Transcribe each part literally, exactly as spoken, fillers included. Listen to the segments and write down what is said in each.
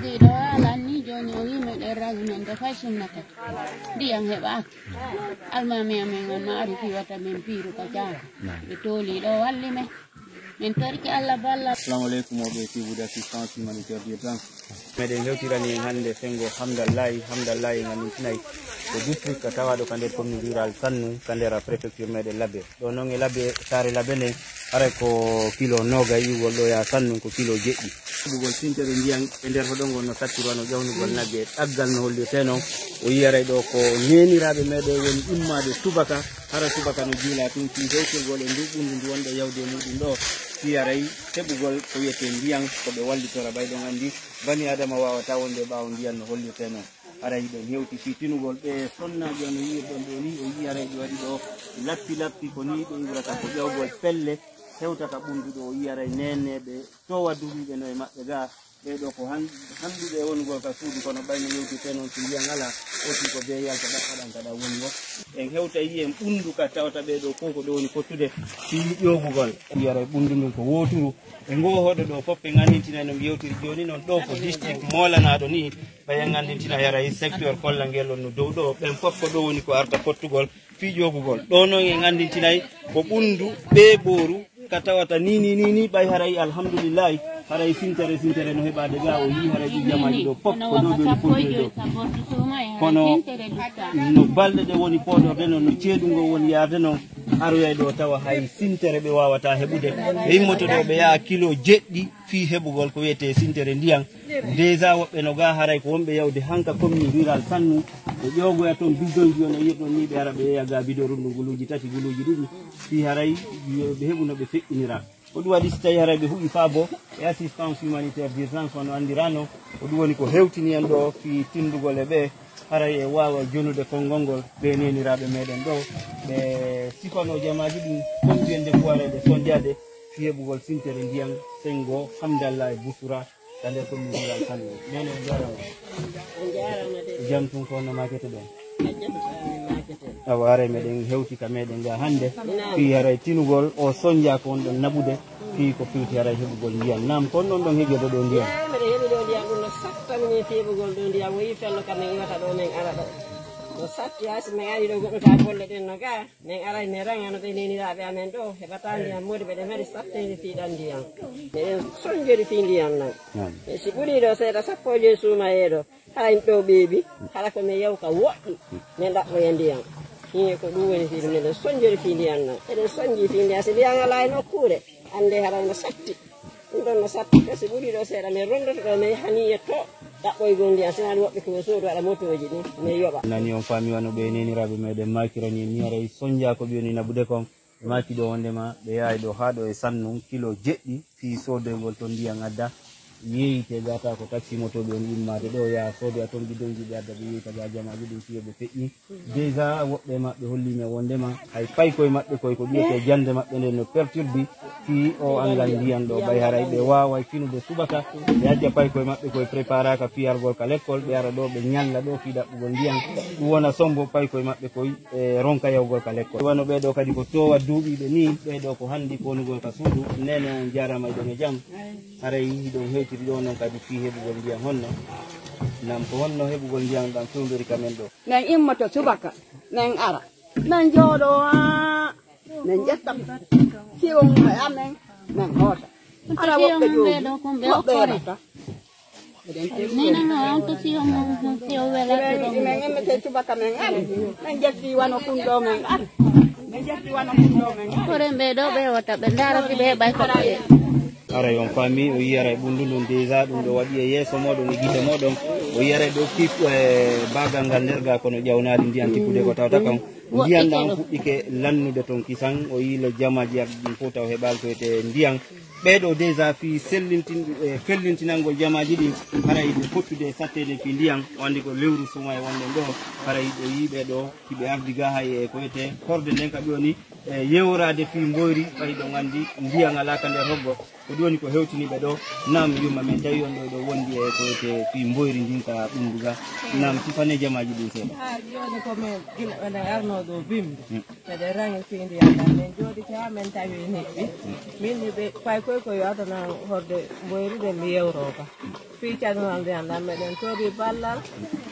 Ɗiɗo haalan ni jooni o wi meɗen rawi men de fay sunnata. Ndiyam heɓaaki. Almaami amen on no ari fiwata men piiru ka caaka. Ɓe tooli ɗo walli men. Min torki Allah balla. Assalamu aleykum, o ɓe TV d'assistance humanitaire d'urgence. Meɗen hewtirani en hannde senngo Hamdallahi. Hamdallahi en anndintinay ko district ka tawaaɗo ka nder commune rural Sannu, ka nder préfecture meɗen Labbe. Ɗo noon e Labbe, saare Labbe nden, haray ko kilo noogay, iwgol ɗo yaa Sannu ko kilo jeɗɗi. Heɓugol sintere ndiyan e nder hoɗo ngol no sattiri wano ƴawnugol nagge. Ɗaggal no hollirtee noon, o yiyaray ɗo ko neeniraaɓe meɗen woni immaade subaka, hara subaka no juula tun fii hewtirgol e ndu ɓunndu ndu wonɗo yawde e muɗum ɗo, fii haray heɓugol ko wiyetee ndiyan, ko ɓe wallitora. Ɓay ɗon anndi, bani Aadama waawataa wonde ɓaawo ndiyan no hollirtee noon. Haray hiɗen hewti fii tinugol ɓe sonnaaɓe no yi'irɗon ɗoo nii, o yiyaray ɓe waɗi ɗoo lappi lappi, ko nii ɓe iwrata ko ƴawgol pelle, hewta ka ɓunndu ɗo, o yiyaray neeneeɓe towa duwiiɓe no e maɓɓe gaa. Ɓee ɗoo ko han-, handuɓe e wonugol ka suudu, kono ɓay no yewtirtee noon, si ndiyan alaa, aussi ko bee yalta ɗaɓɓaɗan ka ɗan woni wo. En hewta yi'en ɓunndu ka tawata ɓee ɗoo fow ko ɗo woni fottude fii ƴoogugol. Yiyaray ɓunndu ndun ko wooturu. E ngoo hoɗo ɗoo fof en anndintinay no mi yewtiri jooni non, ɗoo ko district moolanaaɗo nii. Ɓay en anndintinay haray secteur kollangel on no dow ɗoo. Ɓen fof ko ɗoo woni ko arta fottugol fii ƴoogugol. Ɗoo non en anndintinay ko ɓunndu ɓee ɓooru ka tawata nii, nii, nii, nii, ɓay haray alhamdulillahi, haray sintere, sintere no heɓaade gaa, o yii haray ɗi jamaaji ɗoo fof ko ɗoo ɓe no fottude ɗoo. Kono no balɗe ɗe woni pooɗorde non, no ceeɗu ngoo woni yaade non, aroyay ɗoo tawa hay sintere ɓe waawataa heɓude. Ɓe immoto ɗoo ɓe yaha kilo jeɗɗi fii heɓugol ko wiyetee sintere ndiyan. Déjà woɓɓe no gaa haray ko wonɓe yawde hanka commune rural Sannu, ɓe ƴoogoya toon bidonji on e yi'irɗon nii, ɓe ara ɓe yeeya gaa bidon rundu guluuji tati, guluuji ɗiɗi, fii haray yo ɓe heɓu no ɓe feƴƴinira. Ko ɗum waɗi si tawii haray ɓe huɓi faabo e assistance humanitaire d'urgence wano anndirano, ko ɗum woni ko hewtini en ɗoo fii tindugol e ɓe, haray e waawa jonude konngol ngol ɓe neeniraaɓe meɗen ɗoo, ɓe sifanoo jamaaji ɗin, kon mbiyende fuwareede sonjaade fii heɓugol sintere ndiyan senngo Hamdallah e Busura ka nder commune rural Sannu. Neene, on njaaraama. On njaaraama de. Jam tun, ko honno maakete ɗon? A jam, mi maakete. Awa, haray meɗen hewti ka meɗen ga hannde. Naam. Fii haray tinugol o sonja ko on ɗon naɓude, fii ko fewti haray heɓugol ndiyan. Naam, ko on ɗon heƴodo ɗo ndiyan? Eey, meɗen heɓi ɗo ndiyan, ɗum no satta minen fii heɓugol ɗo ndiyan. Woyi fello kam men iwata ɗo, men ara ɗo. No satti, haa si men ari ɗo, goɗɗo taa golle ɗen no ga. Men aray men raŋa no ɓe neeniraaɓe amen ɗo heɓata ndiyan, moodi ɓeɗe mari satteende fii ɗan ndiyan. Meɗen sonjori fii ndiyan nan. Naam. E si ɓurii ɗo seeɗa, sappo e joy suumayeeɗo, hara en ɗo ɓeeɓi, hara ko men yaw ka woɗɗi, men ɗaɓɓoya ndiyan. Hiye ko ɗum woni fii ɗum, meɗen sonjori fii ndiyan nan. Eɗen sonji fii ndiyan, si ndiyan alaa e nokkuure, annde hara eno satti. Ɗum ɗon no satti, ko si ɓurii ɗo seeɗa, men rondoto ɗo, men yahanii e to ɗaɓɓoygol ndiyan, si naa ɗum woɓɓe ko soodu waɗa motooji ɗin, men yoɓa. Nani on faami wano ɓe neeniraaɓe meɗen maakirani en ni, haray sonjaa ko ɓe woni naɓude kon. Ɓe maaki ɗo wondema ɓe yahay ɗo haa ɗo e Sannun kilo jeɗɗi fii soodoygol ton ndiyan adda. Yeeyite gata ko taxi motooɓe on immaade ɗo, yaha soodoya ton bidonji ɓe adda ɓe yeeyta ga jamaaji ɗin fii yo ɓe feƴƴi. Déjà woɓɓe e maɓɓe holli men wondema hay paykoye maɓɓe koye ko ɓiyetee jannde maɓɓe nden no perturbi fii o anngal ndiyan ɗo, ɓay haray ɓe waaway finude subaka, ɓe acca paykoye maɓɓe koye préparaka fii argol ka lekkol, ɓe ara ɗo ɓe ñalla ɗo fii ɗaɓɓugol ndiyan, ɗum wona sombo paykoye maɓɓe koye e ronka yahugol ka lekkol. Wano ɓee ɗoo kadi ko toowa duuɓiiɓe nii, ɓee ɗoo ko hanndi koonugol ka suudu. Neene, on jaaraama, hiɗon e jam. Haray hiɗon hewtiri ɗoo non kadi fii heɓugol ndiyan honno? Nam ko honno heɓugol ndiyan ɗan fewndori ka men ɗoo? Men immoto subaka, men ara. Men jooɗoo haa men ƴetta siwon e amen, men hoota. Hara woɓɓe jooɗi, woɓɓe heɓata. Minen o on ko si on si o welaɓe ɗo. Men emmete subaka men ari. Men jetti wano kun ɗo men ari. Men jetti wano kun ɗo men ari. Koren ɓe ɗo ɓe wota ɓe ndaara si ɓe heɓay ko ɓe. Aray on faami, o yiyaray ɓunndu ndun déjà ɗum ɗo waɗi e yeeso mooɗon e gite mooɗon. O yiyaray ɗo kip e baagal ngal nder ga kono ƴawnaali ndiyan tippude ko tawta kan. Ndiyan ɗan fuɗɗike lannude ton kisan, o yiilo jamaaji arɗi ɗin fof taw heɓaali ko wiyetee ndiyan. Ɓee ɗoo déjà fii sellintin-, e fellintinangol jamaaji ɗin, haray ɓe fottude e satteede fii ndiyan, o anndi ko lewru suma e wonɗen ɗoo, haray ɓe yii ɓee ɗoo, hiɓe ardi ga hay e ko wiyetee horde nden ka ɓe woni, e yeworaade fii mboyri, ɓay ɗon anndi ndiyan alaa ka nder hoggo. Ko ɗum woni ko hewtini ɓe ɗoo. Naam, yumma men, tawi on ɗoo, ɗoo wondi e ko wiyetee fii mboyri ndin ka ɓunndu ga. Naam, sifane jamaaji ɗin seeɗa. Haa jooni ko men gila ɓe arnoo ɗoo bimbi. Mm. Meɗen raŋi fii ndiyan ɗan, men jooɗike haa men tawi neɗɗi. Min ni ɓe, paykoy ko yo adana horde mboyri ɗen mi yewroo ka. Fii caɗungal ndiyan ɗan, meɗen toobi ballal,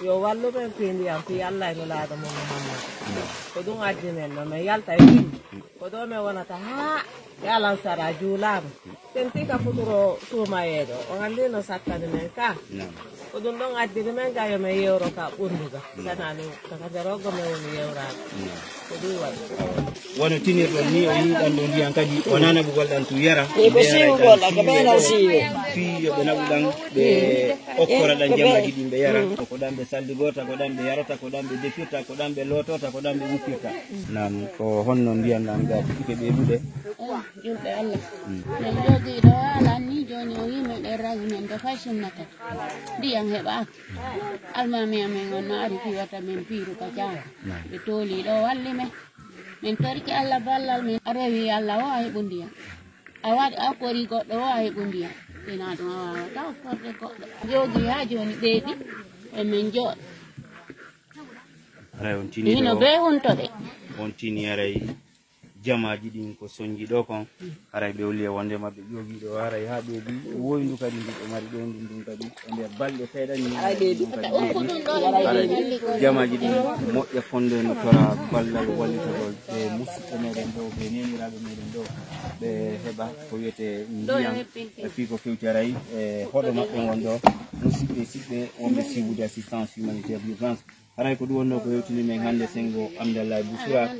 yo wallu men fii ndiyan, fii Alla e Nulaaɗo mum Muhammad. Ko ɗun addi men ɗoo, men yalta e fii. Ko ɗoo men wonata haa e alasara juulaama. Tentii ka futuro suumayeeɗo, on anndi no sakkani men ka. Naam. Ko ɗun ɗon addiri men ga yo men yewro ka ɓundu ga. Naam. Sana ɗun, kaka nder oggo men woni yewraade. Naam. Ko ɗun waɗi. Wano tinirɗon ni, o yiiɗan ɗoo ndiyan kadi, o nana ɓugol ɗan tun yara. Ko siiwugol ɗan, ko ɓe ɗan siiwe. Fii yo ɓe naɓu ɗan, ɓe okkora ɗan jamaaji ɗin ɓe yara. Ko ɗan ɓe salligorta, ko ɗan ɓe yarata, ko ɗan ɓe defirta, ko ɗan ɓe lootorta, ko ɗan ɓe wuppirta. Naam, ko honno ndiyan ɗan ga fuɗɗike ɓeydude? Ewa, julɓe Allah. Mm. Men jooɗii ɗoo haalan ni, jooni o wi'i men ɓe rawi men ɗoo fay sunnata. Ndiyan heɓaaki. Almaami amen on no ari fii wata men piiru ka Jaawo. Naam. Ɓe toolii ɗoo walli men. Men torike Allah ballal men. A rewi Allah o a heɓu ndiyan. A waɗi a okkori goɗɗo o a heɓu ndiyan. Sinaa ɗun a waawataa okkorde goɗɗo. Jooɗii haa jooni ɓeydi. E men jooɗo. Haray on tini hino ɗoo, bee hunto ɗe. On tini haray jamaaji ɗin ko sonji ɗoo kon. Haray ɓe holli e wonde maɓɓe jooɗii ɗoo haray haa ɓeydi. Woyndu kadi ndu ɓe mari ɗoo ndun, ndun kadi e nder balɗe seeɗa ni. Haray ɓeydi. Ɗun kadi ɓeydi. Haray jamaaji ɗin moƴƴa fonde no tora ballal wallitagol ɓe musiɓɓe meɗen ɗoo, ɓe neeniraaɓe meɗen ɗoo, ɓe heɓa ko wiyetee ndiyan e fii ko fewti haray e hoɗo maɓɓe ngon ɗoo. Musiɓɓe siɓɓe wonɓe siiwude assistance humanitaire d'urgence. Haray ko ɗun wonnoo ko hewtini men hannde, Senngo Amdallahi Busura,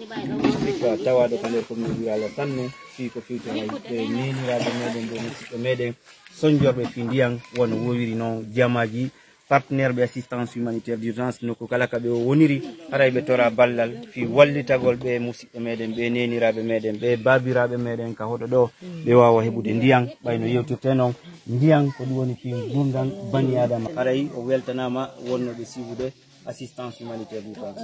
district tawaaɗo ka nder commune rurale Sanne, fii ko fewti haray ɓe neeniraaɓe meɗen, ɓe musiɓɓe meɗen, sonjorɓe fii ndiyan, wano woowiri non jamaaji partenaire ɓe assistance humanitaire d'urgence, nokku kala ka ɓe o woniri, haray ɓe tora ballal fii wallitagol ɓe musiɓɓe meɗen, ɓe neeniraaɓe meɗen, ɓe baabiraaɓe meɗen ka hoɗo ɗoo, ɓe waawa heɓude ndiyan, ɓay no yewtirtee non, ndiyan ko ɗun woni fii ngurndan bani Aadama. Haray o weltanaama wonnooɓe siiwude assistance humanitaire d'urgence.